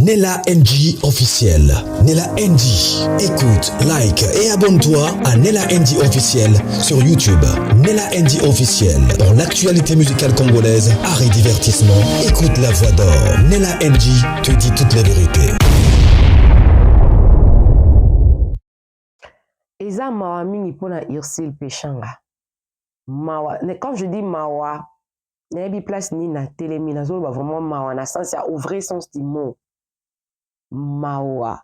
Nella NG officiel. Nella NG. Écoute, like et abonne-toi à Nella NG officiel sur YouTube. Nella NG officiel. Pour l'actualité musicale congolaise, art et divertissement, écoute la voix d'or. Nella NG te dit toutes les vérités. Eza mawa mingi pona Ursule Peshanga. Mawa, quand je dis mawa, nayebi place nini natelemi, nazoloba vraiment mawa na sens ya au vrai sens du mot. Mawa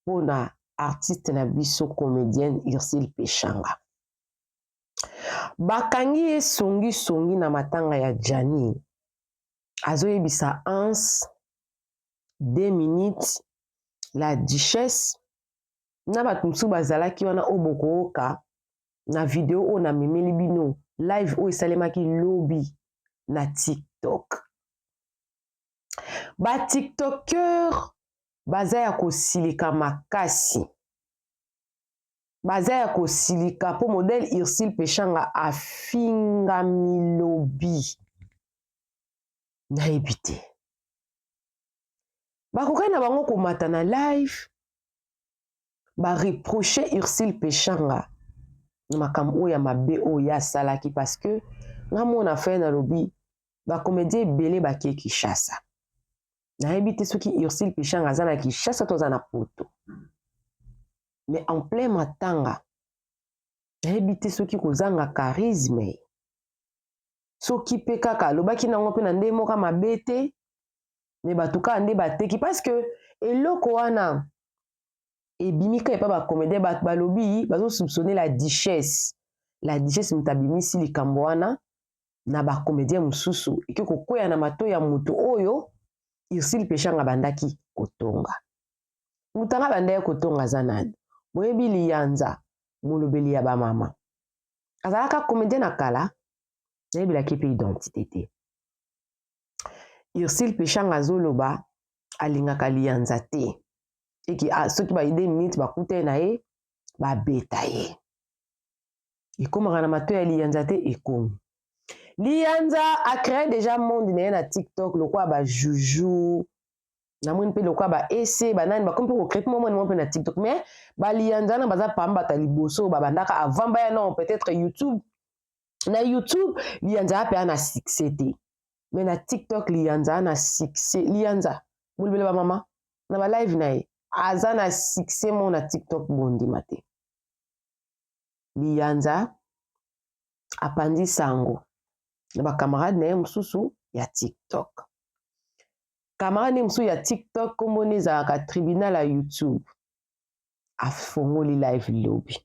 pona artiste na biso comédienne Ursule Peshanga. Bakangi ye songi songi na matanga ya Gianni. Azoyebisa Hans 2 minutes la duchesse na bato mosusu bazalaki wana oyo bokooka na video oyo namemeli bino live oyo esalemaki lobi na TikTok. Ba TikTokers baza ya kosilika makasi, baza ya kosilika mpo modèle Ursule Peshanga afingami lobi, nayebi te bakokaki na bango komata na live ba reprocher Ursule Peshanga na makambo oyo ya mabe oyo ye asalaki, parce que nga mona frère nalobi ba comédien ebele bakie Kinshasa, nayebi te soki Ursule Peshanga aza na Kinshasa to aza na Poto, mais en plein matanga nayebi te soki kozanga charisme, soki pe kaka alobaki nango pe na ndenge moko mabe te, mais bato kaka nde bateki, parce que eloko wana ebimi kaka epa ba comédien, bato balobi bazo soupçonner la duchesse, la duchesse moto abimisi likambo wana na ba comédien mosusu, eke kokwea na matoi ya moto oyo Ursule Peshanga abandaki kotonga. Moto anga abandaki kotonga aza nani? Boyebi Liyanza, molobeli ya ba mama, azalaka comédien na kala, nayebelaki pe identité te. Ursule Peshanga azoloba alingaka Liyanza te, eke soki ba 2 minutes bakutani na ye babeta ye, ekomaka na matoi ya Liyanza te. Ekomi Liyanza a créé déjà monde na ye na TikTok lokola ba Juju, namoni mpe lokola ba ese banani bakomi mpe kocrée mwa mwana mpe na TikTok, mais ba Liyanza wana baza pamba bato ya liboso babandaka avant baya non peut-être YouTube. Na YouTube Liyanza ape na succès te, mais na TikTok Liyanza na succès. Liyanza molobela ba mama na ba live na ye aza na succès mo na TikTok, bondima te. Liyanza apandi sango na ba camarade na ye mosusu ya TikTok. Camarade na ye mosusu ya TikTok kombo ne ezalaka tribunal ya YouTube, afongoli live lobi,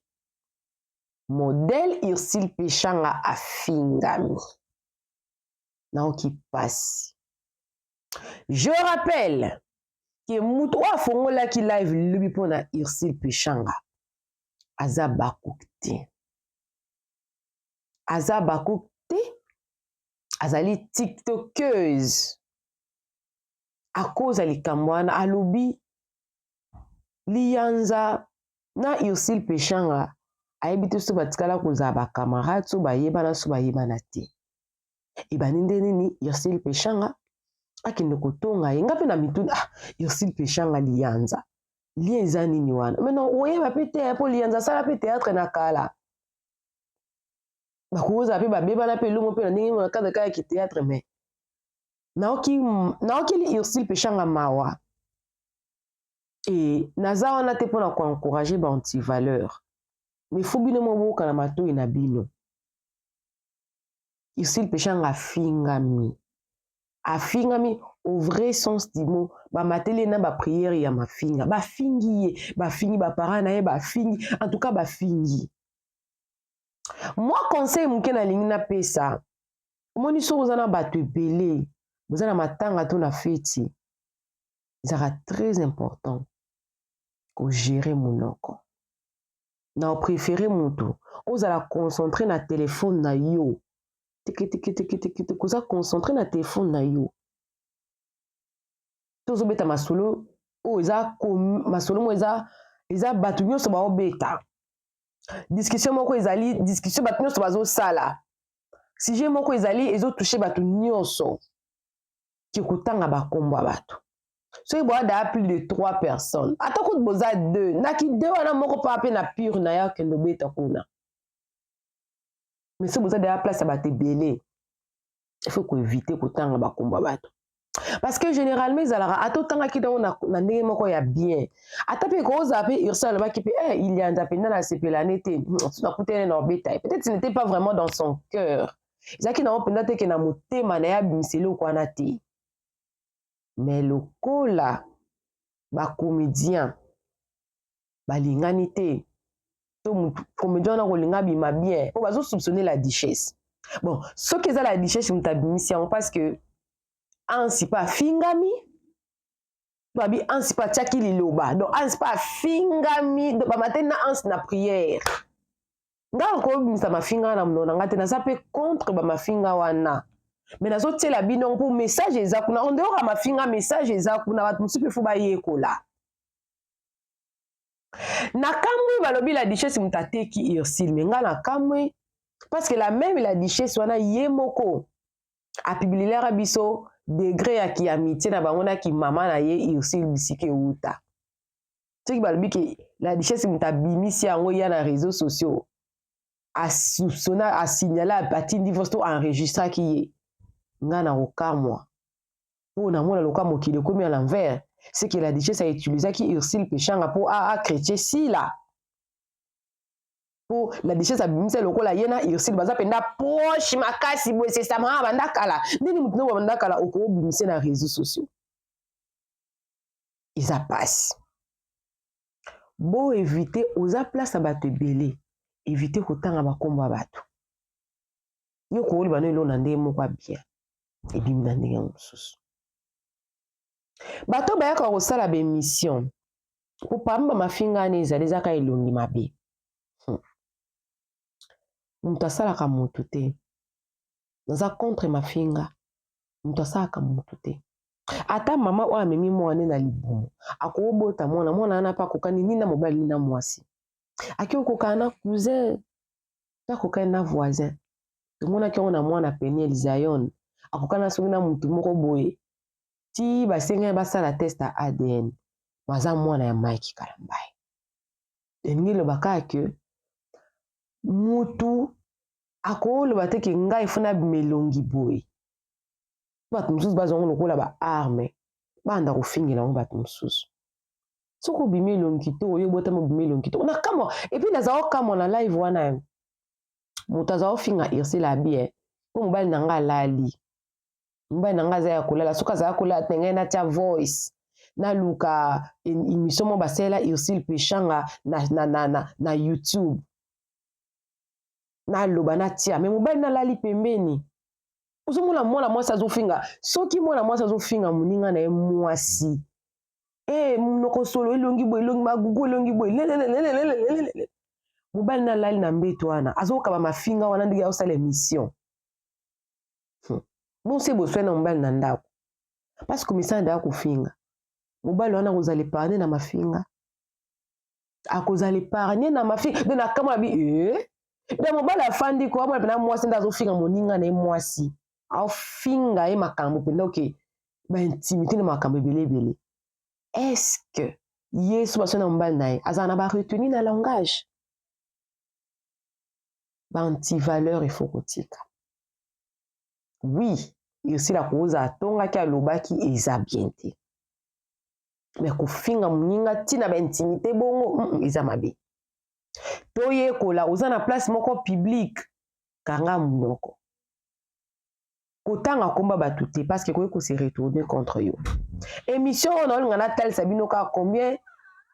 modèle Ursule Peshanga afingami, naoki pasi. Je rappelle que moto oyo afongolaki live lobi mpona Ursule Peshanga aza Bakuk te, aza Bakuk te, azali tiktokeuse. Akoza likambo wana alobi Liyanza na Ursule Peshanga ayebi te so batikala kozala ba camarade, so bayebana so bayebana te. Ebandi nde nini Ursule Peshanga akende kotonga ye, nga mpe na mituni, ah, Ursule Peshanga Liyanza lien eza nini wana? Mais non, oyeba mpe te mpo Liyanza asala mpe théâtre na kala, bakozala mpe babebana mpe elongo mpe na ndenge na cadre kaka ya théâtre, mais naokeli Ursule Peshanga mawa. E naza wana te mpona koencourager ba antivaleur, mais faut bino mo boyoka na matoi na bino. Ursule Peshanga afingami, afingami au vrai sens du mot, bamateli na ba prière ya mafinga, bafingi ye, bafingi ba parents na ye, bafingi, en tout cas bafingi. Moi conseil moke nalingi napesa, omoni soki oza na bato ebele, boza na matanga to na feti, ezalaka très important kogérer monoko. Na opréféré moto ozala concentré na telefone na yo, teke teke teke teke teke, oza concentré na telefone na yo, tozobeta masolo oyo eza masolo moko eza bato nyonso baobeta discussion moko, ezali discussion bato nyonso bazosala, sujet moko ezali ezotouche bato nyonso, ke kotanga bakombo ya bato. Soki boza daa plus de trois personnes, ata kutu boza deux, naki deux wana moko mpa mpe na pure na ye akende obeta kuna. Mais soki boza deya place ya bato ebele, il faut koéviter kotanga bakombo ya bato, parce que généralement ezalaka ata otangaki dango na ndenge moko ya bien, ata mpe kozala mpe Ursule alobaki mpe ilianza mpenza nasepela ne te, so nakutene na obeta ye. Peut-être ce n'était pas vraiment dans son cœur, ezalaki nango mpenza te ke na motema na ye abimisa eloko wana te. Mais lokola bacomédien balingani te, to comédien wana kolinga abima bien, mpo bazosoupçonner la Duchesse. Bon, soki eza la Duchesse moto abimisi yango, parce que Ansi mpe afingami, babi Ansi mpe atiaki liloba, donc Ansi mpe afingami, bamateli na Ansi na prière. Ngai nakobimisa mafinga wana na monoko na ngai te, naza mpe contre bamafinga wana, mais nazotiela bino mpo message eza kuna. En dehors ya mafinga, message eza kuna, bato mosusu mpe faut bayekola. Na kamwe, balobi la Duchesse moto ateki Ursule, mais ngai na kamwe, parce que la même la Duchesse wana ye moko apubliaka biso degré ya kiamitié na bango na kimama na ye Ursule, bisika euta. Soki balobi ke la Duchesse moto abimisi yango ya na réseaux sociaux, asoupçonner, asignaler, atindi voice to enregistraki ye, ngai na kokamwa, mpo namona loka mokili ekomi à l'envers. C'est que la Duchesse autilisaki Ursule Peshanga mpo achrétien sila, mpo la Duchesse abimisa lokola ye na Ursule baza mpenza proche makasi boye. Sesamaka banda kala ndenge motu noko banda kala okobimisa na réseaux sociaux, eza pasi. Boéviter, oza place ya bato ebele, évite kotanga bakombo ya bato. Yo kooloba no eloko na ndenge moko ya bien, ebimi na ndenge mosusu. Bato bayaka kosala baémission po pamba mafinga wana ezali, ezaka elongi mabe. Moto asalaka motu te, naza contre mafinga. Moto asalaka motu te, ata mama oyo amemi mwana na libumu akobota mwana, mwana wana mpe akokani nini na mobali nini na mwasi, aki okokana na cousin mpe akokani na voisin. Tomonaki yango na mwana Peniel Zion, akokana soki na motu moko boye ti basengaki basala test ya ADN, baza mwana ya Mike Kalambai. Elingi eloba kaka ke mutu akoloba te ke ngai faut nabima elongi boye. Bato mosusu bazwango lokola baarme, banda kofingela yango bato mosusu. Soki obimi elongi kitoko, oyo obotami obimi elongi kitoko na kamwa. Et puis naza okamwa na live wana, moto aza ofinga Ursule abi mpo mobali na ngai alali, mobali na ngai aza ya kolala. Soki azala kolala te, ngai natia voice, naluka émission moko basalela Ursule Peshanga na YouTube, naloba natia, mais mobali nalali pembeni. Ozomona mwana mwasi azofinga, soki mwana mwasi azofinga moninga na ye mwasi, monoko solo, elongi boye, elongi magugu, elongi boye, lelelelelelelele, mobali nalali na mbeto wana, azokaba mafinga wana ndenge azosala émission. Bonse boswai na mobali na ndako, parce que misala ndaya kofinga mobali wana akozala épargne na mafinga, akozala épargne na mafinga. Donc nakamwa bi donc mobali afandi ko amona mpena mwasi nde azofinga moninga na ye mwasi, aofinga ye makambo mpenza, oke baintimité na makambo ebele ebele. Est-ce que ye so basoi na mobali na ye azala na baretenue na langage? Baantivaleur, il faut kotika. Oui, Ursule akozala atongaki, alobaki eza bien te, mais kofinga moninga ntina baintimité bongo, eza mabe. Toyekola, oza na place moko publique, kanga monoko, kotanga komba bato te, parce que koki kose retourner contre yo. Émission oyo naolinga natalisa bino kaka combien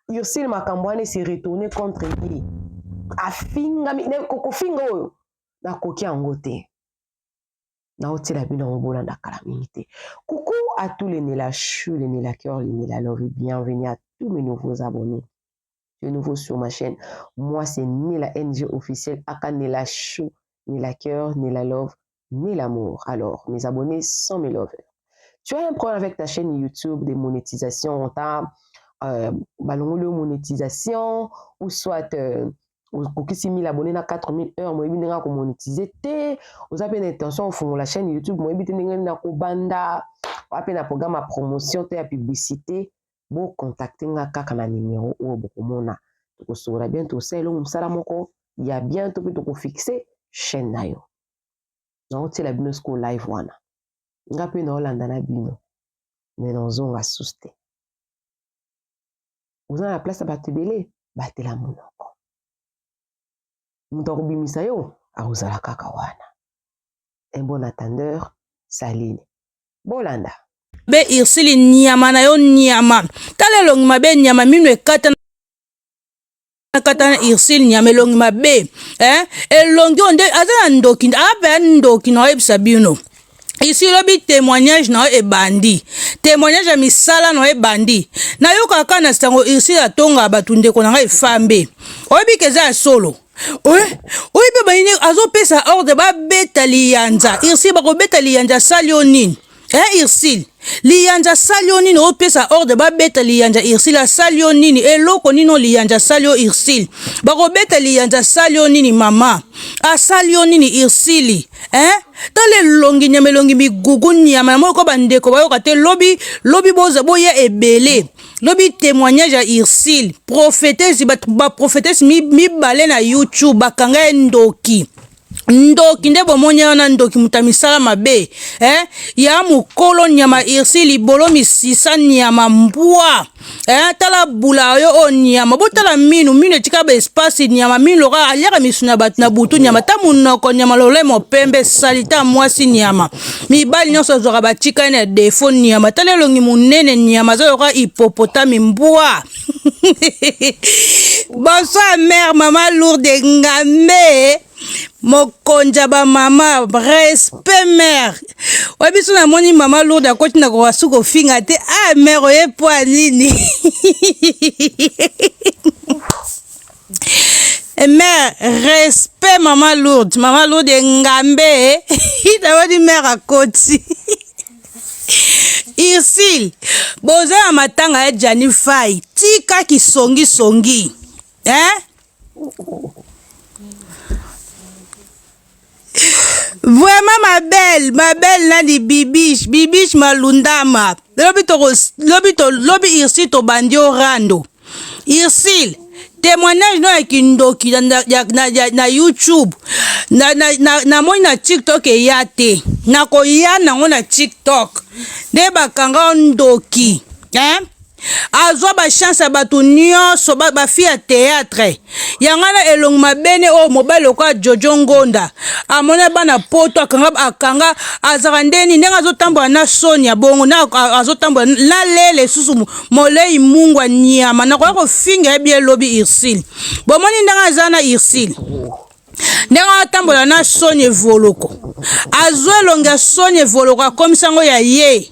Ursule makambo wana ese retourner contre ye, afingami. Kofinga oyo nakoki yango te, naotiela bino yango, bolanda kala mingi te. Coucou à tous les Nela Chou, les Nela Cœur, les Nela Love, bienvenue à tous mes nouveaux abonnés. Tu es nouveau sur ma chaîne, moi c'est Nela NG officiel, aka Nela Chou, Nela Cœur, Nela Love, Nela Amour. Alors, mes abonnés sont mes lovers. Tu as un problème avec ta chaîne YouTube de monétisation, on t'a balongoli monétisation, ou soit okokisi 1000 abonnés na 4000 heures, moyebi ndenge akomonétiser te, oza mpe na intention ofungola chaîne YouTube, moyebi te ndenge na kobanda. Oa pe na programme ya promotion to ya publicité, bo contacter nga kaka na numero oyo bokomona. Tokosolola bien, tokosala eloko mosala moko ya bien to pe tokofixe chaîne na yo. Naotiela bino sikoyo live wana. Nga pe naolanda na bino. Mais nazonga susu te. Oza na place ya bato ebele, batela monoko. Moto akobimisa yo akozala kaka wana. Un bon attendeur, saline. Bolanda. Be Ursule nyama na yo nyama. Tala elongi mabe nyama minu ekata kata na Ursule nyama elongi mabe. Eh? Elongi oyo nde aza na ndoki, ape ndoki na oyebisa bino. Ici lobi témoignage na yo ebandi. Témoignage ya misala na yo ebandi. Nayokaka kaka na sango Ursule atonga bato ndeko na ngai efambe. Oyebi ke eza ya solo. Oye, oyebi bayini azopesa ordre babeta liyanza. Ursule bakobeta liyanza asali yo nini? Eh Ursule, liyanza asali yo nini? Opesa ordre babeta liyanza Ursule asali yo nini? Eloko nini oyo liyanza asali yo Ursule? Bakobeta liyanza asali yo nini mama? Asali yo nini Ursule? Eh? Tala elongi nyama elongi migugu nyama na moko bandeko bayoka te lobi lobi boza boya ebele. Lobi témoignage ya Ursule, prophétesse ba prophétesse mibale na YouTube bakanga ye ndoki. Ndoki nde bomoni wana ndoki moto ya misala mabe eh? Ya mokolo nyama Ursule libolo misisa nyama mbwa eh? Tala bula yo oyo nyama botala minu minu etika ba espace nyama minu loka aliaka misu na bato na butu nyama ta monoko nyama lolemo pembe salite ya mwasi nyama mibali nyonso azwaka batika ye na defo nyama tala elongi monene nyama aza loka hippopotame mbwa. Bonsoir mère mama lourde ngambe mokonzi ya bamama respect mère oye biso namoni mama lourde akoti na koka su kofinga te ah mère oye mpo ya nini mère respect mama lourde mama lourde ngambe namoni mère akoti Ursule boza na matanga ya Gianni Fay tika kisongi songi hein Vraiment ma belle, ma belle nani Bibiche, Bibiche Malundama. Lobi to lobi to lobi Ursule to bandi rando. Ursule témoignage no ya kindoki na, na, na, na, na YouTube na, na, na, na moi na TikTok eya te nakoya nango na TikTok nde bakanga ndoki hein? azwa bachance ya bato nyonso bafi ya théâtre yango wana elongi mabene oyo mobali lokola jojo ngonda amona bana poto akanga akanga azalaka ndeni ndenge azotambola na soni ya bongo na azotambola na lele susu molei mungwa nyama nakoya kofinga ye bie lobi Ursule bomoni ndenge aza na Ursule ndenge atambola na soni evoloko azwa elongi ya soni evoloko akomisa yango ya ye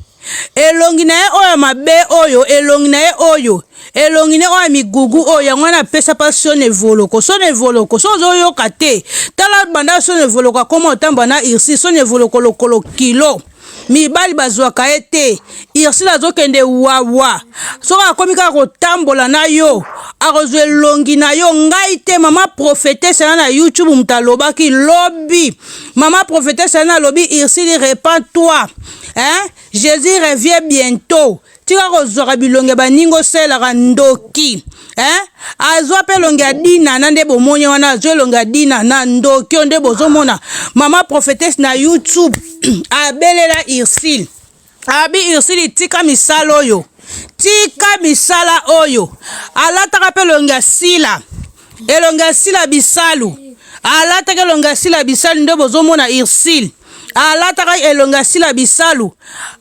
elongi na ye oyo ya mabe oyo elongi na ye oyo elongi ne oyo ya migugu oyo yango wana apesa mpa soni evoloko soni evoloko so ozoyoka te tala banda soni evoloko akoma otambola na Ursule soni evoloko lokolo kilo mibali bazwaka ye te Ursule azokende wawa soki akomi kaka kotambola na yo akozwa elongi na yo ngai te mama prophetesse na na YouTube moto alobaki lobi mama prophetesse na alobi Ursule repens toi hein Jésus revient bientôt tika kozwaka bilongi ya baninga osalelaka ndoki eh? azwa mpe elongi ya dinana nde bomoni wana azwa elongi ya dinana ndoki oyo nde bozomona mama prophetesse na youtube abelela ursile abi ursile tika misala oyo tika misala oyo alataka mpe elongi ya sila elongi ya sila bisalu alataka elongi ya sila bisalu nde bozomona ursile alataka elongi ya sila bisalu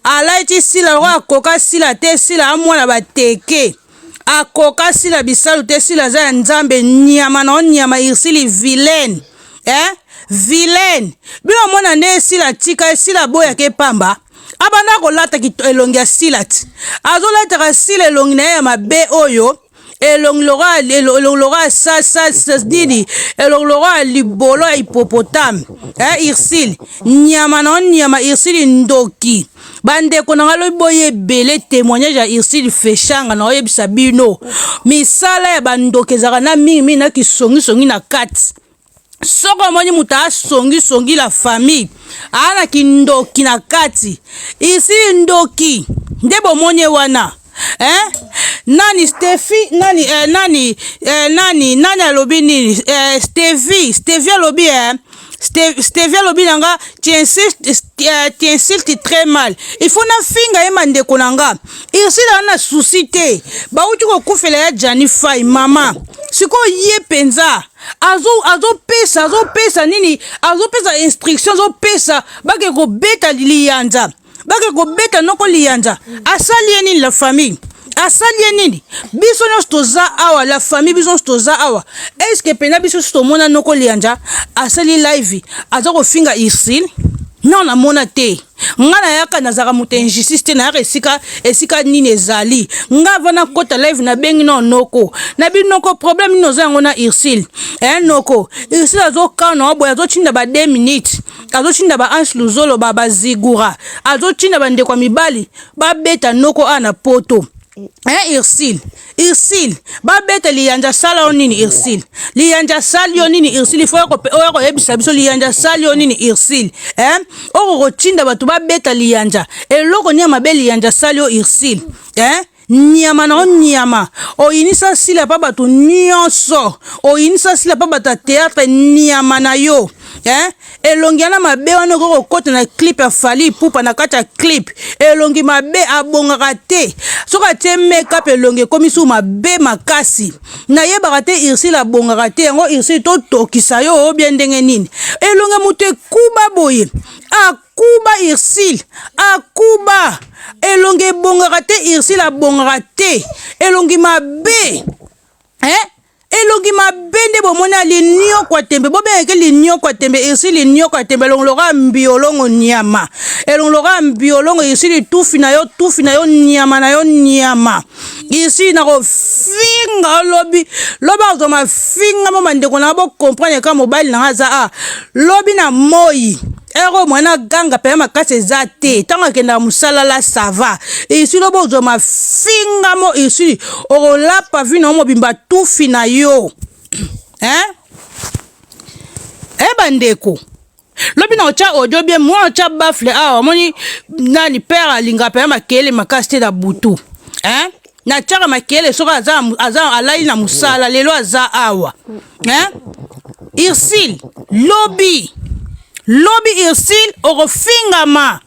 alati sila lokola akoka sila te sila amwana bateke akoka sila bisalu te sila aza ya nzambe nyama na nyama ursile vilaine eh? vilaine bino omona nde sila tika sila aboyaka epamba abanda kolata elongi ya sila ti azolataka sila elongi na ye ya mabe oyo elongi lokola elongi lokola sa sa nini elongi lokola libolo ya hippopotame eh Ursule nyama na nyama Ursule ndoki bandeko na ngai lobi boye ebele témoignage ya Ursule Feshanga na oyebisa bino misala ya bandoki ezalaka na mingi mingi na kisongisongi na kati. Soki omoni moto asongisongi la famille, aa na kindoki na kati. Isi ndoki nde bomoni ye wana, eh? Nani Stefi, nani eh, nani eh, nani nani alobi nini, eh, Stevi Stevi alobi, eh, Stevie alobi na nga tu insultes, tu insultes très mal. Il faut nafinga ye, mandeko na nga. Ursule aza na souci te, bauti kokufela ya Jani Fai mama. Sikoyo ye mpenza azopesa azopesa nini, azopesa instruction, azopesa bake kobeta liyanza, bake kobeta noko liyanza. Asali ye nini, la famille? Asali ye nini? Biso nyonso toza awa, la famille, biso nyonso toza awa. Est-ce mpenza biso nyonso tomona noko liyanza asali live aza kofinga Ursule? Non, namona te. Nga nayaka, nazalaka moto ya injustice te. Nayaka esika nini ezali. Nga ava nakɔta live, nabengi no noko nabi: "Noko, problème nini oza yango na Ursule?" Eh, noko, Ursule azokana boye, azotinda ba 2 minutes, azotinda ba Anse Luzolo, ba bazigura, azotinda bandeko ya mibali babeta noko awa na Poto. Eh, Ursule, Ursule, babeta liyanja, asala yo nini? Ursule, liyanja asali yo nini? Ursule, faut oya koyebisa biso liyanja asali yo nini. Ursule, eh? Oko kotinda bato babeta liyanja, eloko nini ya mabe liyanja asali yo, Ursule, eh? Nyama na yo, nyama oyinisa sila mpa bato nyonso, oyinisa sila mpa bato ya théâtre. Nyama na yo, eh? Elongi wana mabe wana, okoki kokɔta na clip ya Fally Ipupa. Na kati ya clip, elongi mabe, abongaka te. Soki atie makeup, elongi ekomi su mabe makasi. Nayebaka te, Ursule abongaka te. Yango Ursule, totokisa yo obie ndenge nini? Elongi moto ekuba boye, akuba. Ursule akuba, elongi ebongaka te. Ursule abongaka te, elongi mabe, eh? Elongi mabe nde bomoni ya linioko tembe, bobengeke linioko tembe. Ursule linioko tembe, elongi lokola mbiolongo, nyama, elongi lokola mbiolongo. Ursule, tufi na yo, tufi na yo, nyama na yo, nyama. Ursule, na kofinga olobi lobi, akozwa mafinga mo. Bandeko na nga, bocomprendre ka mobali na nga aza a lobi na moi ere mwana ganga mpenza makasi eza te. Ntango akendaka mosala la, ça va. Ursule, obo ozwa mafinga mo. Ursule, okolapa vi na yo mobimba, tufi na yo, hein? E bandeko, lobi na otya audio bien, mwana otya baffle awa. Omoni nani père alingaka mpenza makele makasi te na butu, hein? Natiaka makele soki aza alali na mosala. Lelo aza awa, hein? Ursule, lobi, lobi Ursule okofingama.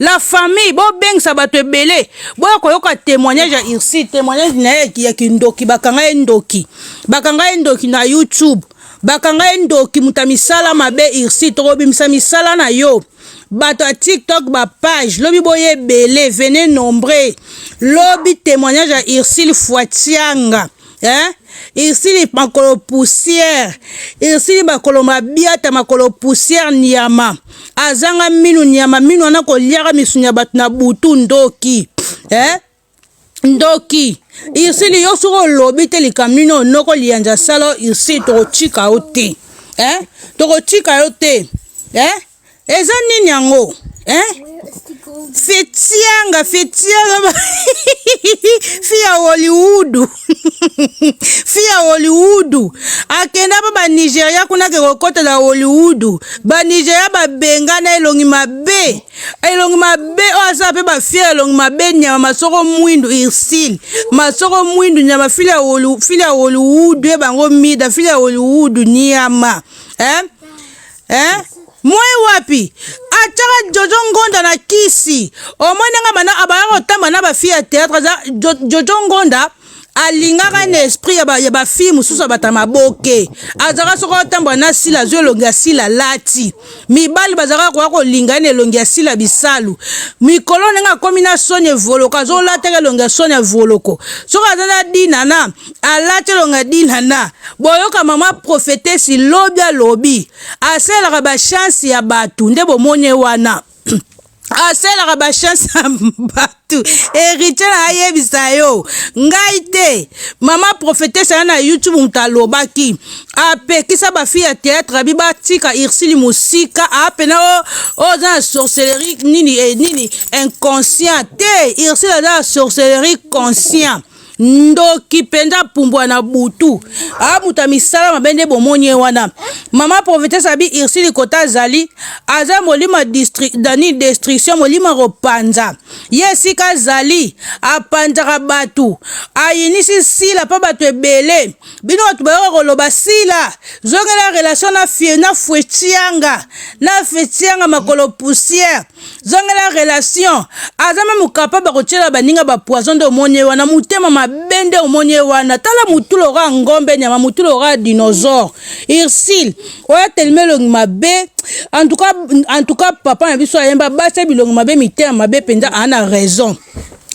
La famille, bobengisa bato ebele, boya koyoka témoignage ya Ursule, témoignage na ye ya kindoki. Bakanga ye ndoki, bakanga ye ndoki na YouTube, bakanga ye ndoki, moto ya misala mabe. Ursule, tokobimisa misala na yo. Bato ya TikTok, bapage, lobi boya ebele, venez nombreux. Lobi témoignage ya Ursule Fuatianga, hein? Ursule makolo poussière, Ursule makolo mabiata, makolo poussière, nyama azanga minu, nyama minu wana koliaka misuni ya bato na butu. Ndoki, eh? Ndoki Ursule, yo soki olobi te likambo nini onoko liyanza sala, Ursule, tokotika yo te, eh? Tokotika yo te, eh? Eza nini yango, eh? Fetianga, fetianga, fille ya Hollywood, fille ya Hollywood akenda mpo Banigeria kuna, ke kokɔta na Hollywood. Banigeria babengana. Elongi mabe, elongi mabe oyo asala mpe bafille, elongi mabe, nyama, masoko mwindu. Ursule masoko mwindu, nyama, fille ya Hollywood, ye bango mida, fille ya Hollywood, nyama, eh? Eh? Moi wapi atiaka Jojo Ngonda na kisi. Omoi ndenge bana abaya kotamba na bafille ya théâtre. Aza Jojo Ngonda, alingaka na esprit ya bafille mosusu ya bato ya maboke. Azalaka soki otambola na Sila, azwi elongi ya Sila, lati. Mibali bazalaka koya kolinga ye na elongi ya Sila Bisalu. Mikolo ndenge akomi na Soni Evoloko, azolataka elongi ya Soni Evoloko. Soki aza na Dinana, alati elongi ya Dinana. Boyoka mama prophétesse lobi, alobi asalelaka bachance ya bato. Nde bomoni wana, asalelaka bachance ya bato. Héritier na ayebisa yo ngai te, mama prophétesse aya na YouTube, moto alobaki apekisa bafille ya théâtre, abi batika Ursule mosika. Apena oyo aza na sorcellerie nini, eh, nini inconscient te. Ursule aza na sorcellerie conscient. Ndoki mpenza pumbwa na butu. A moto ya misala mabe nde bomoni ye wana. Mama prophetesse abi Ursule kota azali aza molimo ya dani destruction, molimo ya kopanza. Ye esika azali apanzaka bato, ayinisi Sila mpo bato ebele. Bino bato bayoka koloba Sila zongela relation na fie na fuetianga na fetianga makolo poussière zongela relation aza meme capable ya kotiela baninga ba poison nde omoni ye wana motema mabe nde omoni ye wana tala motu lokola ngombe nyama motu lokola dinosaure Ursule oyo atelemi elongi mabe en tout cas, en tout cas papa na biso ayemba basi ya bilongi mabe mitema mabe mpenza aa na raison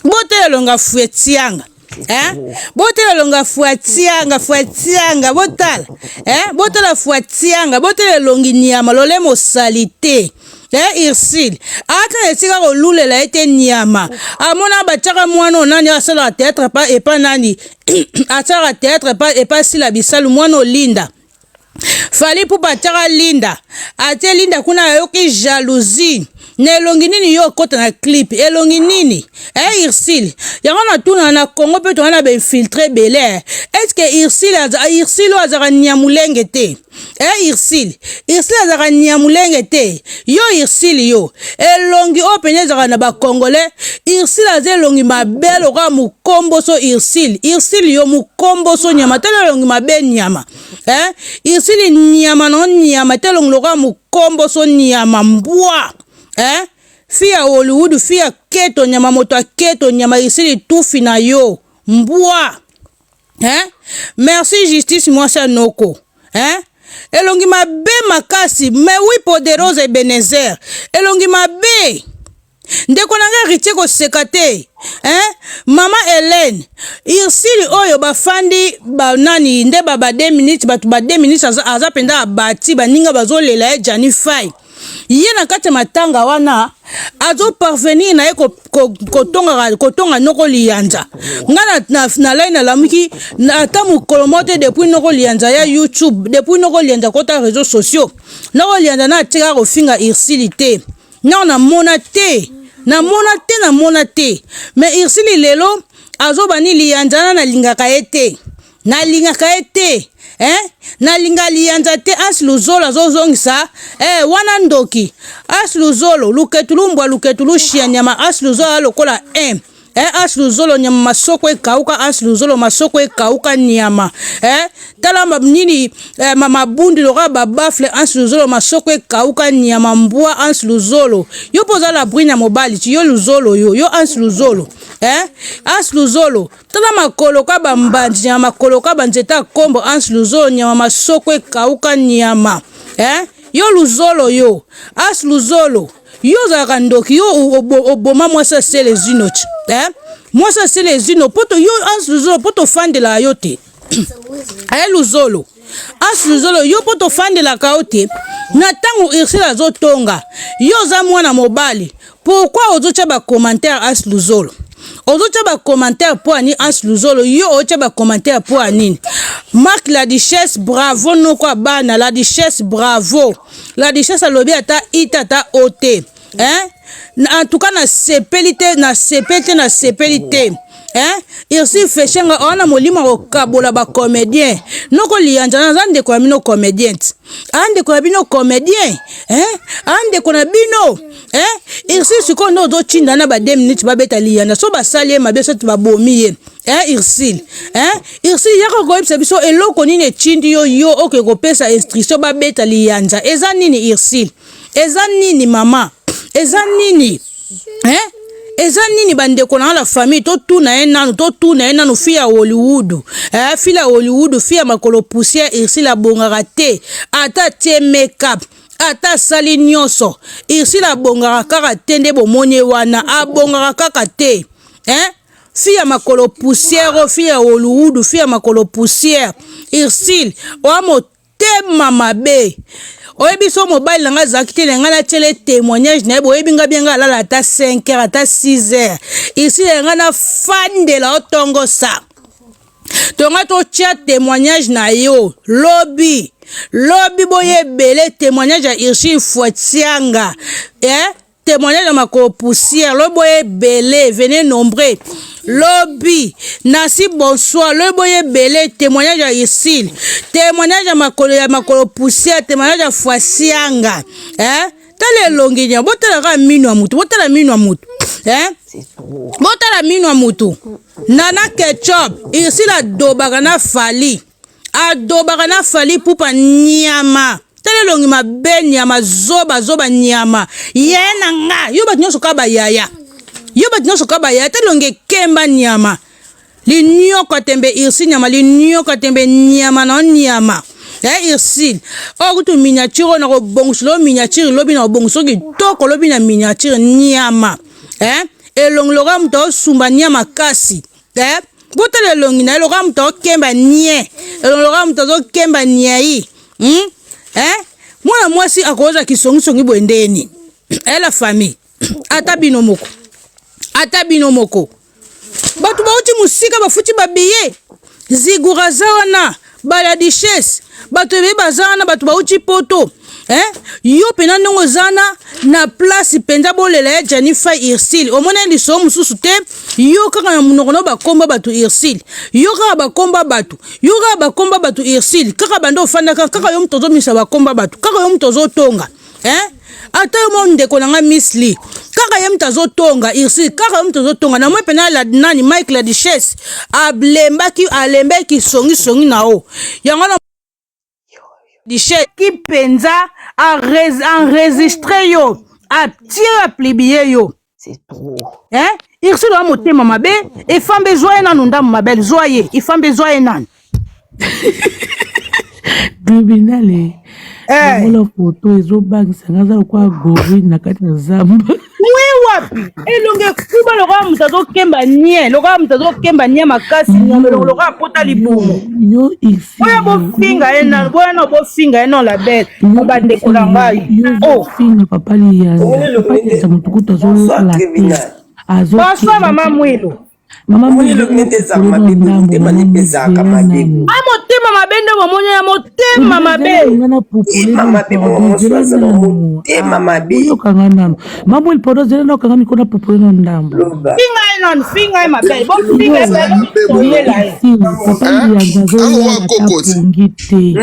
botela elongi ya fuetianga eh? Botala elongi ya fuatianga, fuatianga, botala eh? Botala fuatianga, botala elongi nyama lolemo salite eh, Ursule ata na esika kolulela ye te nyama amona batiaka mwana oyo nani asalaka théâtre pa epa nani asalaka théâtre pa epa Sila Bisalu mwana olinda Fally Ipupa atiaka Linda, atie Linda kuna ayoki jalousie na elongi nini yo okota na clip elongi nini eh Ursule yango natuna na Congo mpe toza na ba infiltre ebele eh. Est-ce que Ursule Ursule oyo azalaka nyamulenge te eh Ursule Ursule azalaka nyamulenge te yo Ursule yo elongi oyo mpenza ezalaka na ba congolais Ursule aza elongi mabe lokola mokomboso Ursule Ursule yo mokomboso nyama tala elongi mabe nyama eh Ursule nyama no nyama te elongi lokola mokomboso nyama mbwa eh fi ya Hollywood fi ya keto nyama moto ya keto nyama Ursule tufi na yo mbwa eh merci justice mwasi ya noko eh elongi mabe makasi mais oui poderosa Ebenezer elongi mabe Ndeko na ngai Heritier koseka te hein? Mama Helène Ursule oyo bafandi ba nani nde ba ba 2 minutes bato ba 2 minutes aza, aza mpenza abati baninga bazolela ye Gianni Fay ye na kati ya matanga wana azo parvenir na ye kotonga ko, ko kotonga noko liyanza nga nalai na, na nalamuki ata mokolo moko te depuis noko liyanza ya YouTube depuis noko liyanza kota réseaux sociaux noko liyanza na atikaka kofinga Ursule te Non na mona te na mona te na mona te mais Ursule lelo azoba ni liyanza wana nalingaka ye te nalingaka ye te eh? Nalinga liyanza te As Luzolo azozongisa eh, wana ndoki As Luzolo luketu lumbwa luketu lushia nyama As Luzolo lokola eh. Eh, as luzolo nyama masoko ekauka as luzolo masoko ekauka nyama eh, tala ma, nini eh, ma mabundi lokola babafle as luzolo masoko ekauka nyama mbwa as luzolo yo mpo oza la brune ya mobali ti yo luzolo yo yo as luzolo eh, as luzolo tala makolo ka bambanzi nyama makolo ka banzete ya kombo as luzolo nyama masoko ekauka nyama eh, yo luzolo yo as luzolo Yo ozalaka ndoki yo oboma mwasi ya Celezino eh? Mwasi ya Celezino poto yo Hans Luzolo poto ofandelaka yo te eh Luzolo Hans Luzolo yo poto ofandelaka yo te na ntango Ursule azotonga yo oza mwana mobali pourquoi ozotya ba commentaire Hans Luzolo ozotya ba commentaire mpo ya nini Hans Luzolo yo otya ba commentaire mpo ya nini Marc la duchesse bravo noko ya bana la duchesse bravo La duchesse alobi ata i te ata o te hein? En tout cas nasepeli te nasepeli te nasepeli te hein? Ursule Feshenga wana molimo akokabola ba comédien noko liyanza naza ndeko ya bino comédien ti a ndeko ya bino comédien hein? A ndeko na bino hein? Ursule sikoyo nde ozotinda na ba 2 minutes babeta liyanza so basali ye mabe soki babomi ye Eh Ursule, eh Ursule yaka koyebisa biso eloko nini etindi yo yo oke kopesa instruction babeta liyanza eza nini Ursule? Eza nini mama? Eza nini? Eh? Eza nini bandeko na la famille totuna ye nanu totuna ye nanu fi ya Hollywood eh, fi ya Hollywood fi ya makolo poussière Ursule abongaka te ata tie make up ata asali nyonso Ursule abongaka kaka te nde bomoni ye wana abongaka kaka te eh? Fille ya makolo poussière oyo fille ya Hollywood fille ya makolo poussière Ursule oa motema mabe oyebi so mobali na ngai azalaki te na ngai natiele témoignage na ye boyebi ngai bien ngai alala ata 5 heures ata 6 heures Ursule ya ngai nafandela otongosa tonga totia témoignage na yo lobi lobi boye ebele témoignage ya Ursule Fuatianga eh? Témoignage ya makolo poussière, lobi boye ebele, venez nombreux. Lobi Nancy bonsoir, lobi boye ebele, témoignage ya Ursule, témoignage ya makolo ya makolo poussière, témoignage ya Fwasianga, eh? Tala elongi nya, botala kaka mino ya mutu, botala mino ya mutu, eh? Botala mino ya mutu. Nana Ketchup, Ursule adobaka na Fally. Adobaka na Fally Ipupa nyama. Tala elongi mabe nyama zoba zoba nyama. Yaya na nga, yo bato nyonso kaka ba yaya. Yo bato nyonso kaka ba yaya, tala elongi ekemba nyama. Linyoka tembe Ursule nyama, linyoka tembe nyama na nyama. Eh Ursule, oyo kutu miniature oyo nakobongisela yo miniature lobi na kobongisa yo kitoko lobi na miniature nyama. Eh elongi lokola moto aosumba nyama kasi. Eh botala elongi na ye lokola moto aokemba nie, elongi lokola moto azokemba niai. Eh mwana mwasi akozwa kisongisongi boye ndeni. Eh la famille, ata bino moko, ata bino moko. Bato bauti mosika bafuti ba billet. Zigura aza wana, ba la duchesse, bato ebele baza wana, bato bauti poto. Eh? Yo pena ndenge oza wana na place mpenza bolela ya Gianni Fay Ursule. Omona lisolo mosusu te, yo kaka na monoko na bakomba bato Ursule. Yo kaka bakomba bato. Yo kaka bakomba bato Ursule. Kaka banda ofandaka, kaka yo moto ozomisa bakomba bato. Kaka yo moto ozotonga. Eh? Ata yo mo ndeko na nga Miss Lee. Kaka ye moto azotonga Ursule, kaka yo moto ozotonga. Na moi pena la nani Mike la duchesse alembaki alembaki songi songi na o. Yango na duchesse ki penza a enregistré yo, atie a publier yo. C'est trop. Hein? Ursule wa motema mabe, efambe zwa ye nanu ndambo mabele, zwa ye, efambe zwa ye nanu. Tribunal eh. Longola foto ezobangisa nga aza lokola gorille na kati ya zamba. Mwe wapi? Elongi ekuba lokola moto azokemba nie, lokola moto azokemba nie makasi, nyama elongi lokola pota libumu. Yo ici. Boya bofinga ye nanu, boya nanu bofinga ye non la belle, Yo bandeko na ngai. Yo Oh. ofinga papa Liyanza. Omoni elongi Papa nde Liyanza moto kutu Bonsoir azolala te. tribunal. Bonsoir Azokende mama Mwilu. Mama Omoni Mwilu elongi nde ezalaka likolo na mabe boye, ndambo motema mama nde mpe Mwilu ezalaka zela mabe nanu. boye. A motema mabe nde bomoni ya motema Zela mabe. nga na popole Motema nanu mabe mama pardon mwasi zela aza na nanu motema ah mabe. oyoka nga nanu mama Mwilu pardon zela nanu kanga micro na popole nanu ndambo. Loba. Finga ye nanu, finga ye mabe. Bofinga ye Yo pe boyela ye. Ursule papa Liyanza azolala ata pongi te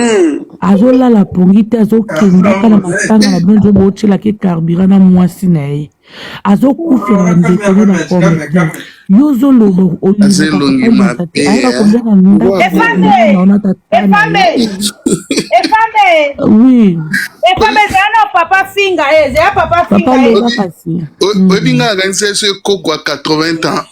azolala pongi te azokendaka na matanga na bino nzo botielaka ye carburant na mwasi na ye. Azokufela ba ndeko ne ba comedien yo ozoloba Aza olingaka elongi papa Liyanza te mabe ayaka eh. kolia na ndako ya Efambe, mama na yo na tata na efambe, yo efambe, oui efambe zela na papa finga ye, zela papa papa finga ye. loba kasi Oyebi nga nakanisi ye so ekoko ya 80 ans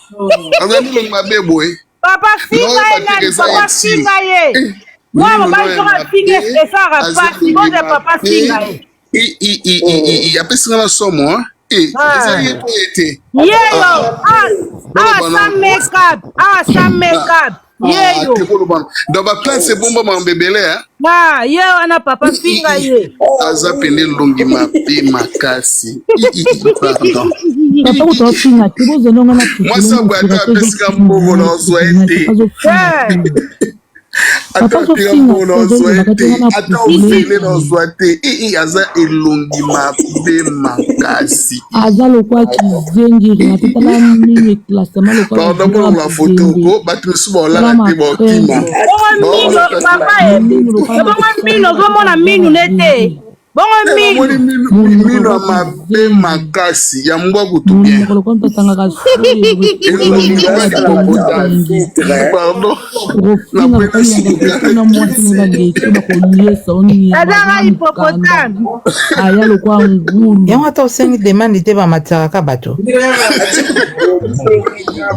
azali elongi mabe boye. Papa finga ye Naoyeba te nani, eza papa Ursule. finga ye. Eh, Mwana mino mobali ya soki afingi mabe esalaka aza pasi, elongi bozela papa mabe finga ye. I- i- i- i- i- i- apesi nga na somo hein. Eh, eza ye to ye te. Yeyo, Ah, ah, ah, boloba sans nanu. make-up, ah, sans make-up. Ah, Yeyo. te koloba nanu. Donc ba plainte ebomba makambo ebele hein. Ah, ye wana papa finga ye. Aza pende elongi mabe makasi. I- i- i- Pardon. papa kutu afinga te bozela nga na Mwasi ya boye ata apesi nga mbongo na ozwa ye te. azofinga Eh. Ata papa apesi nga azofinga mbongo na te ozwa ye azolobaka te te. nga na Ata popole ofele na ozwa te. I- i, aza elongi mabe makasi. aza lokola kizengi renate tala minu eclassement lokola Pardon bidon ya bolongola foto mozembe ko bato mosusu tala baolala te baokima. mapembe Bongo mino, Baolala papa ye. minu lokola Bongo mino, ozomona minu ne te. Bongo te namoni minu. mino monoko mino ya lokola mabe kizengi makasi ya mbwa kutu bien. monoko lokola moto atangaka soyi Elongi elongi lokola lokola hippopotame. kizengi Pardon. kofinga Nakwela papa Liyanza suka. te na mwasi na baleki bakoliesa yo nyama Azaka aza na mokanda hippopotame. aya lokola ngulu yango ata osengi demande te bamatisaka bato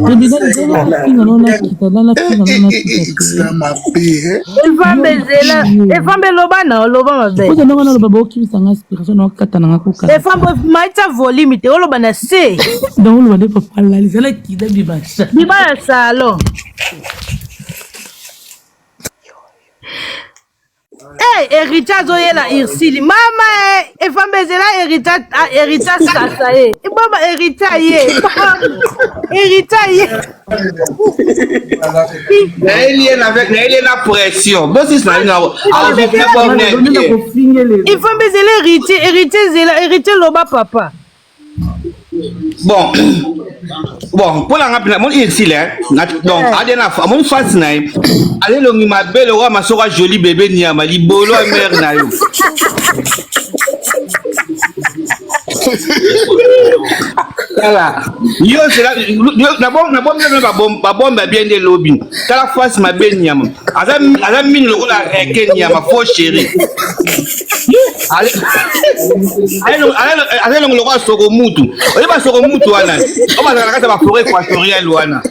tribunal ezala nafinga nao nakita na nafinga nao nakita Eza te mabe eh. Efambe yo zela, yo efambe loba na loba mabe. oza ndenge naloba bokimisa nga inspiration na okata na nga kokata Efambe maitsa volume te oloba na se. donc oloba nde papa alali zala kida bibasha Bima ya salon. Hey, Héritier azoyela Ursule. Mama eh, efambe ezela Héritier, ah, Héritier sasa ye. Eh, Mama Héritier ye. Héritier ye. Nayebi ye na nayebi ye na pression. Bosis na nga Efambe azo ezela bien. kofingelela Efambe ezela Héritier, Héritier ezela, Héritier loba papa. Bon, bon, mpo na nga mpena moni esile donc ade na amoni face na ye aza elongi mabe lokola masoko ya joli bebe nyama libolo ya mare na yo. Tala yo zela nabombi babombe ya bien nde lobi. Tala face mabe nyama, aza aza mino lokola reke nyama, faux chéri. Aza elongo lokola soko mutu. Oyeba soko mutu wana oyo bazalaka na kati ya baforet équatoriale wana.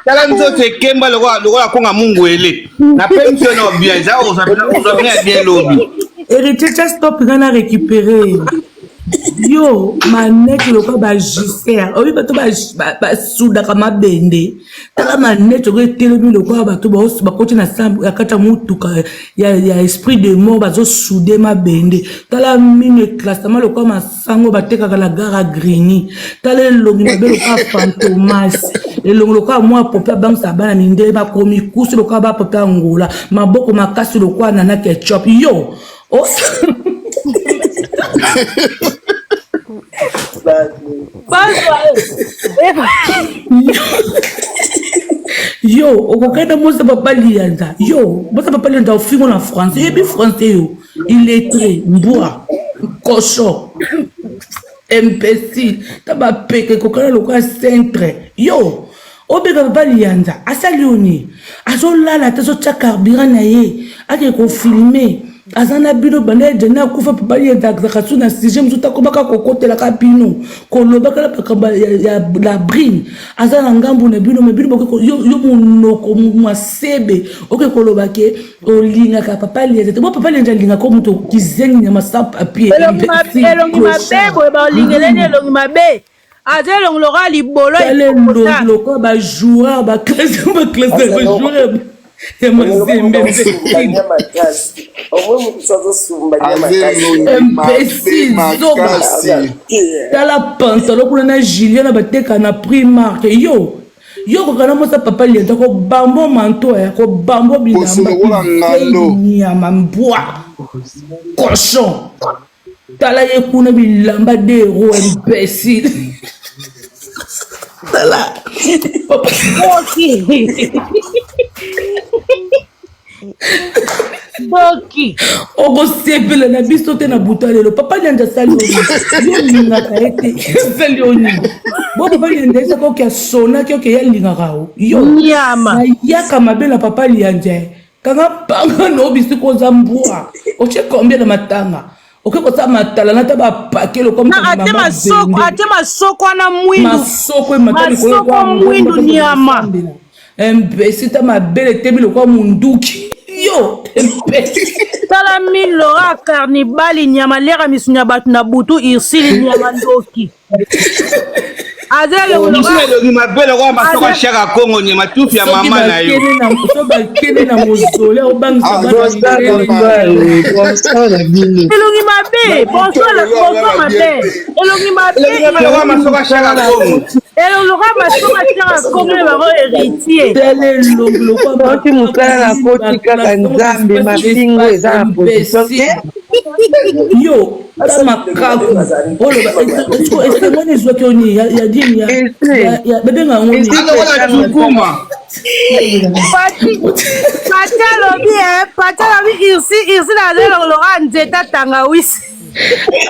Tala nzoto ekemba lokola lokola konga mungwele. Na pemisi yo na bien, eza ozwa bien ya bien lobi. Héritier tia stop nga na récupérer yo manete lokola bajuser oyebi bato basudaka mabende. Tala manete oyo etelemi lokola bato bakoti na ya kati ya motuka ya esprit de mort, bazosude mabende. Tala mino eclassement lokola masango batekaka na gare ya Grigny. Tala elongi mabe lokola fantomas, elongi lokola mwa pope abangisa bana mindele, bakomi kusu lokola bapope ya Angola, maboko makasi lokola nana ketchup. Yo yo okokenda mosa papa liyanza, yo mosa papa liyanza ofingo na français, oyebi français yo illettré, mbwa, cochon, imbécile. Ta bapeke ekokana lokola centre. Yo obeka papa liyanza asali yo nini? Azolala te, azotia carburant na ye, ake kofilme, aza na bino banda ejani akufa. Papa liyanza azalaka su na sujet mosusu, takomaka kokotelaka bino, kolobaka na makambo ya la brine. Aza na ngambu na bino, me bino yo monoko masebe oke koloba ke olingaka papa liyanza te. Bo papa liyanza alingaka moto kizengi nyama sans papier. Elongi mabe boye, baolingeleni elongi mabe, aza elongi lokola libolo. Tala elongi lokola bajoueur baklasse, baklasse bajoueur ya Mazembe. Imbécile, zoba. Tala pantalon kuna na Julien na bateka na Primark. Yo koka na mosa papa lienta kobambo manto ya kobambo bilamba nyama mbwa cochon. Tala ye kuna bilamba de euro, imbécile. Tala papa. Doki. Okosepela na biso te na butu ya lelo. Papa lianja asali yo, olingaka ye te, asali yo nini? Bo papa lianja esaka oke asonaki oke ye alingaka o yo. Nyama. Nayaka mabe na papa lianja. Kanga panga na obisi koza mbwa. Otie combien na matanga? Oke kosala matala na ta bapake lokola na ate masoko, ate masoko wana mwindu. Masoko emata likolo. Masoko mwindu nyama. Imbécile, ta mabele etemi lokola munduki. Yo imbécile. Tala milora carnibali nyama lera misunya ya bato na butu. Ursile nyama ndoki. Aza elongi Biso elongi mabe lokola masoko ya shaka Kongo nyama, tufi ya soki mama na yo. bakende na so bakende na mozole obangisa bana Bonsoir, mindele. bonsoir, bonsoir na bino. Elongi mabe. Bonsoir, bonsoir mabe, elongi mabe. Elongi mabe lokola masoko ya shaka Kongo. Elongi lokola masoko ya shaka Kongo na bango héritier. Tala elongi lokola Soki mosala nakoti kaka Nzambe, mapingo eza na position te. Yo ta makaku oloba esengo wana ezwaki yo nini ya dini ya babenga yango nini? Aza lokola cukuma. Pati Pati alobi Pati alobi Ursi Ursi na elongi lokola nzete tangawisi.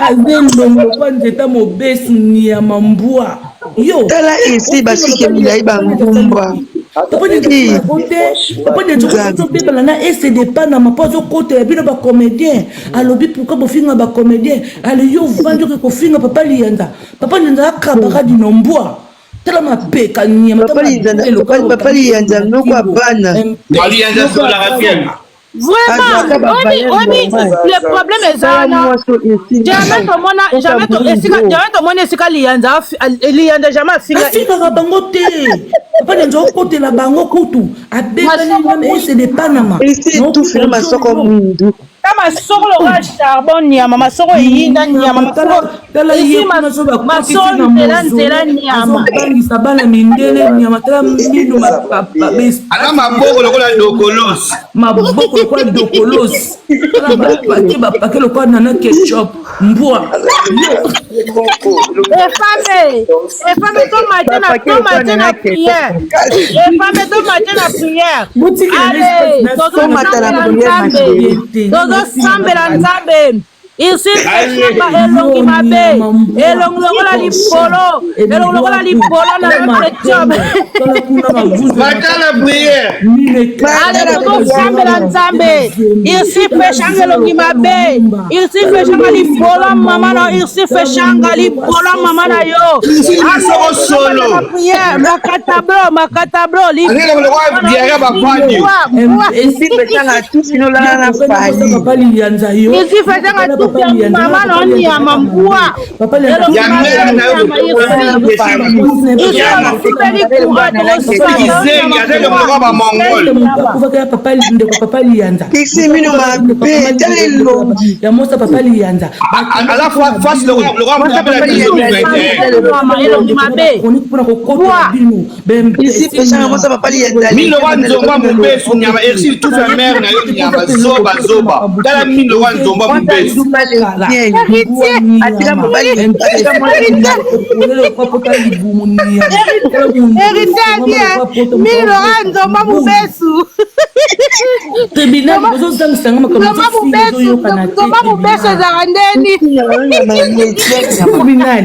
Aza elongi lokola nzete mobesu nyama mbwa yo. Tala esi basuki milai bangumba. Papa azobebana na ese panama mpo azokotela bino bacomédien. Alobi pourquoi bofinga bacomédien? Ale yo ovandi oke kofinga papa liyanza. Papa liyanza akabaka dino mbwa. Tala mapeka nyama. Papa liyanza noko ya bana. Aliyanza solaka bien. Vraiment, obi obi le problème eza wana, jamais tomona, jamais to esika, jamais tomona esika liyanza liyanza jamais afinga. Afingaka bango te. Papa liyanza okotela bango kutu abebani meme ese de Panama. Esi etufela masoko mwindu. Ta masoko lokola charbon nyama, masoko eyinda nyama, masoko Tala ye esi kuna so bakotisi masoko na nzela nzela mozole, nyama. azobangisa bana mindele nyama. Tala mino Aza maboko lokola dokolos. Maboko lokola dokolos. Tala bapake bapake lokola nana ketchup mbwa. Efambe, efambe tomate na tomate na prière. Efambe tomate na prière. Botikela Allez, Tomata na tozosambela prière, ma Nzambe. chérie. Tozosambela Nzambe. Ici peshanga elongi mabe. Elongi lokola libolo. Elongi lokola libolo na ketchup. Mata na prière. Ale tozosambela Nzambe. Irsi peshanga elongi mabe. Irsi peshanga libolo mama na Irsi peshanga libolo mama na yo. Irsi masoko solo. Na prière makatablo makatablo Azali lokola diarrhée bafandi. Esi peshanga tufi nolala na fali. Papa liyanza yo. Irsi peshanga tufi ya mama na nyama mbwa. Papa Elongi Ya mabe mère na yo nyama Irsi. Irsi akufeli courant tozosambela Kizengi azali lokola ba mongol. Akufaka papa ndeko papa liyanza. Isi mino mabe, tala elongi. Ya mosa papa liyanza. Aza face lokola lokola Mwasa moto papa abela liyanza. 2021. elongi mabe. Chronique mpona kokotela bino. Isi peshanga mwasa papa liyanza. Mino lokola nzomba mobesu nyama Ersi tufa mère na yo nyama zoba zoba. Tala mino lokola nzomba Mwasa mobesu. ndumba lesbienne. Atika mobali atika Héritier bien, mino lokola nzomba mobesu. Tribunal bozozangisanga makambo Nzomba mobesu, ezoyokana te. nzomba mobesu ezalaka ndeni. Tribunal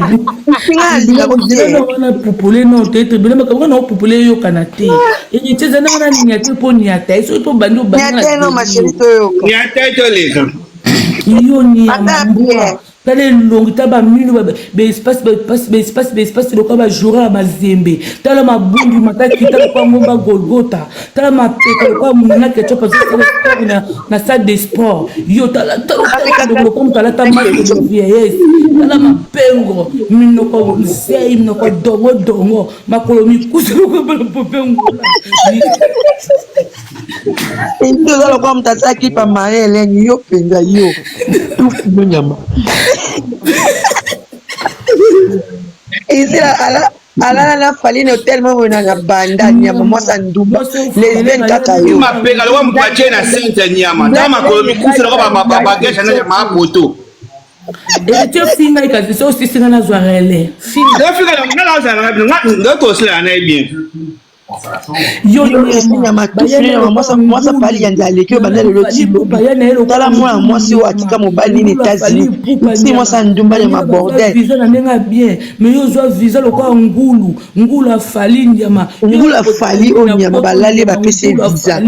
wana pupule no te, tribunal makambo wana opupule eyokana te. Héritier eza ndenge na nia te mpo niata ye soki mpo bandi Nyateno ma chérie toyoka. Nyata toleka. Yo nyama Ata mbwa. bien. Tala elongi, tala bamino baespace baespace baespace baespace lokola bajura ya mazembe. Tala mabundu matakita lokola ngomba Golgota. Tala mapeka lokola monana ketchup azosala sport na salle de sport. Yo tala tala tala lokola moto alata masque de vieillesse. Tala mapengo, minoko nzei, minoko dongo dongo, makolo mikusu lokola bana pope ngola. Esi oza lokola moto asalaki pa Marie Helène yo mpenza yo. Tufi yo nyama. Esi ala alala na Fally na hotel moko boye na banda nyama mwasi ya ndumba lesbienne kaka yo. Mapeka lokola moto atie na sente ya nyama. Tala makolo mikusu lokola bagesha na mapoto. Héritier fingai kasi so osisinga nazwa relais. Finga. Ofika na ngala ozala na bino nga tosila na ye bien. Yo Esi nyama tufi yo nyama mwasi mwasi Fally yanza aleki yo banda lelo ti lobi. Tala mwana mwasi oyo atika mobali nini États-Unis. Esi mwasi ya ndumba nyama bordel. Visa na ndenge ya bien, mais yo ozwa visa lokola ngulu ngulu afali nyama. Ngulu afali oyo nyama balali ye bapesi ye visa.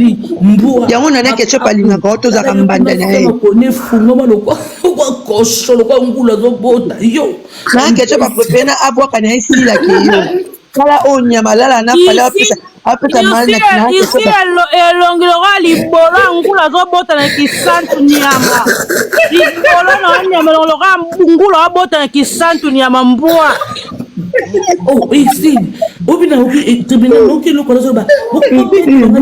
Mbwa. Yango Nana Ketchup alingaka yo tozalaka mbanda na ye. Kone fungama lokola kosho lokola ngulu azobota yo. Nana Ketchup aprefere na abwaka na ye esilaka yo. Tala oyo nyama alala na Fally apesa apesa mali na Nana Isi Ketchup. Elongi lokola libolo ya ngulu azobota na kisantu nyama. Libolo na yo nyama elongi lokola ngulu azobota na kisantu nyama mbwa. Oh, ici obina oki tribunal oki eloko nazoba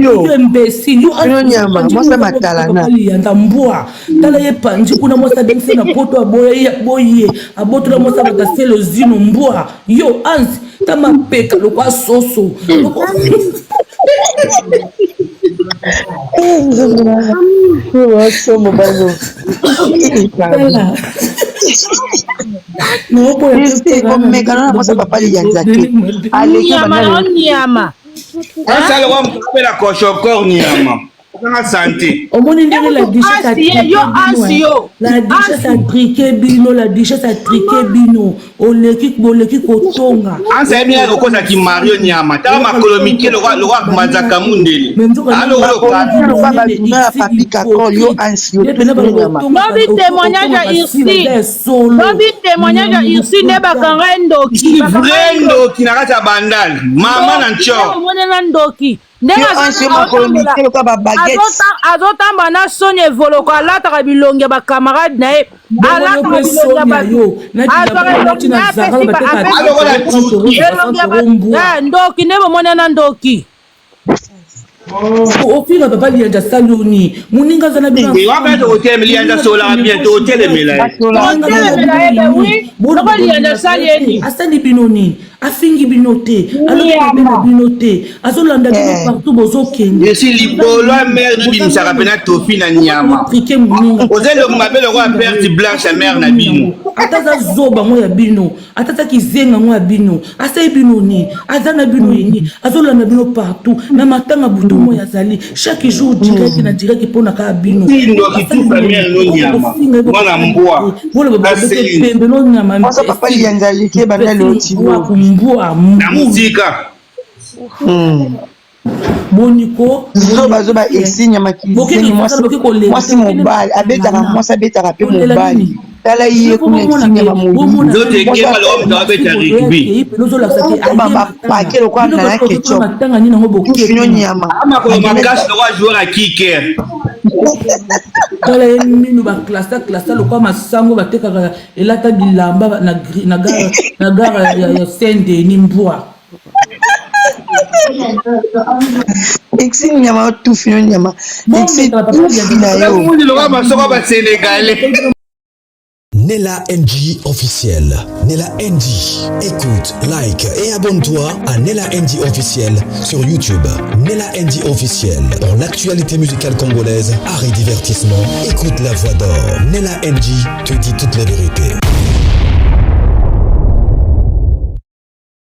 yo imbécile yo. Yo nyama, mwasi ya matalana. Yanda mbwa, tala ye panzi kuna. Mwasi abengisi na poto, aboya ye, aboyi ye, abotola mwasi abatasele zino mbwa. Yo ansi ta mapeka lokwa soso. Somo bano. Tala. Komeka na mwasi ya papa liyanza te. Aleki Nyama banda na yo lelo. nyama. Asa lokola moto abela koshokor nyama. Okanga santé. Omoni ndenge la duchesse Ansi ye, yo ansi yo. La duchesse atrike bino, la duchesse atrike bino, oleki boleki kotonga. Ansa yebi na okozaki Mario nyama. Tala makolo mike lokola lokola manzaka mundele. Alo lokola Lokola bazuna ya papi kakol yo ansi yo tufi yo nyama. Lobi témoignage ya Irsi. Lobi témoignage ya Irsi nde bakanga ye ndoki. Vrai ndoki na kati ya bandal. Mama na nchor. Omonela ndoki ndenge Yo ansi yo makolo mike lokola ba baguette. Azotamba na soni evoloko, alataka bilongi ya bakamarade na ye, alataka bilongi ya bato, azwaka elongi na apesi elongi ya ndoki nde bomoni na ndoki. Ofinga papa liyanzi asali yo nini? Moninga aza na bino. Wana tokotelemela liyanzi asolaka bien, tokotelemela ye. Asali bino nini? Afingi bino te, alobi mabe na bino te, azolanda bino eh. partout bozokende. Esi libolo ya mare nobimisaka mpena tofi na nyama. Oza elongi mabe lokola perte blanche ya mare na bino. Ata aza zoba ngo ya bino, ata aza kizenga ngo ya bino, asali bino nini? Aza na bino yeni, azolanda bino partout na matanga butu moi azali chaque jour direct na direct mpo na kaka bino. Mwana mbwa pembe no nyama papa liyanza aleki banda loti mbwa na mosika boniko zoba zoba esi nyama kizengi mwasi mobali abetaka mwasi abetaka mpe mobali tala ye kuna esi nyama moyiibapake lokola nana ketchup tufino nyama makolo makasi lokola joueur ya kiker tala ye minu baklasa klasa lokola masango batekaka elata bilamba na gare ya saint denis mbwa Exi nyama tufi yo nyama. Exi tufi na yo. Lokola masoko ba Sénégalais. Nella NG officiel. Nella NG. Écoute, like et abonne-toi à Nella NG officiel sur YouTube. Nella NG officiel. Pour l'actualité musicale congolaise, art et divertissement, écoute la voix d'or. Nella NG te dit toute la vérité.